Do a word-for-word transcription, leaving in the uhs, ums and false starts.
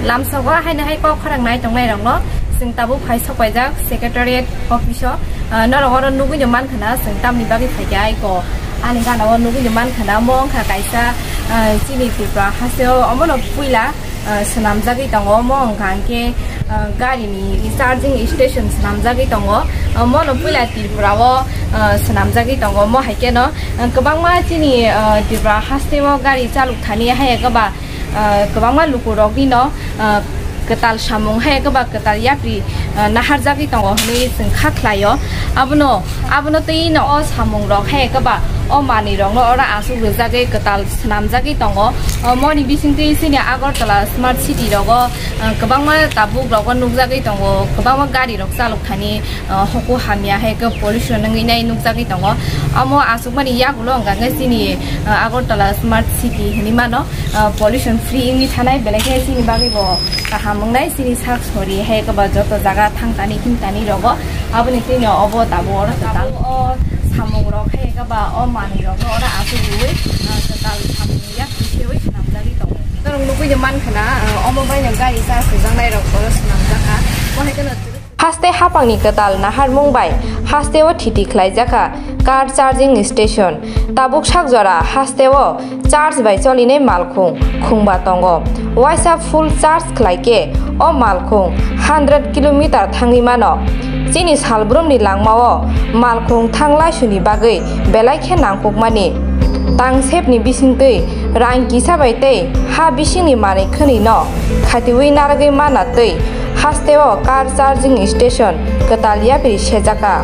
Lamsogo haino hai kok khorang nai tongnai rokno chwng tabuk phai sok paijak secretariat office o. Ah, norok oro nugui no mankha na chwng tamni bagwi phaikha aiko ani gana o nugui no mankha na omo wngkha kaisa, ah, chini Tripura hasteo omono puila, ah, swnamjagwi tongo. Omo wngkha hwnkhe, ah, gari ni charging station swnamjagwi tongo. Omono puila Tripura o, ah, swnamjagwi tongo. Omo hai kheno, ah, kwbangma chini, ah, Tripura hasteo gari chalok thani hai eba ah, kwbangma lukurokni no, ah, kwtal samung hai eba kwtal yapri, ah, naharjagwi tongo hwnwi chwng kha khlaio. Abono, abono twi no o samungrok hai eba o manwirokno oro aswk rwjagwi kwtal swnamjagwi tongo. O moni bisingtwi chini Agartala Smart City rogo, ah, kwbangma tabuk rogo nukjagwi tongo, kwbangma gari rok chalok thani, ah, hoku hamya hai khe pollution wngwi nai nukjagwi tongo. Omo aswkmani yagulo hwnkha khe chini, ah, Agartala Smart City hinwi mano, ah, pollution free wngwi thanai, belai khe chini bagwi bo kaham wngnai. Chini sak sori hai khe ba joto jaga thang tani him tani rogo aboni twino obo tabuk oro kwtal o samung rok hai khe ba o manwi rokno oro aswk rwui, ah, kwtal samung yak biseui swnamjagwi tongo. Norok nugui mankha na, ah, omo baino gari charge rwjaknai rok oro swnamjakha. Bo hai kheno Haste hapangni kwtal naharmung bai hasteo thiti khlaijakha car charging station. Tabuk sak jora hasteo charge bai cholinai malkhung khungba tongo. Waisa full charge khlai khe o malkhung hundred kilometer thangwi mano. Chini salbrumni langmao malkhung thang laisuni bagwi belai khe nangkukmani. Tangsepni bisingtwi rang kisa bai tei ha bisingni manwi khwnwi no khatiui narwgwi mana twi hasteo car charging station kwtal yapri sejakha.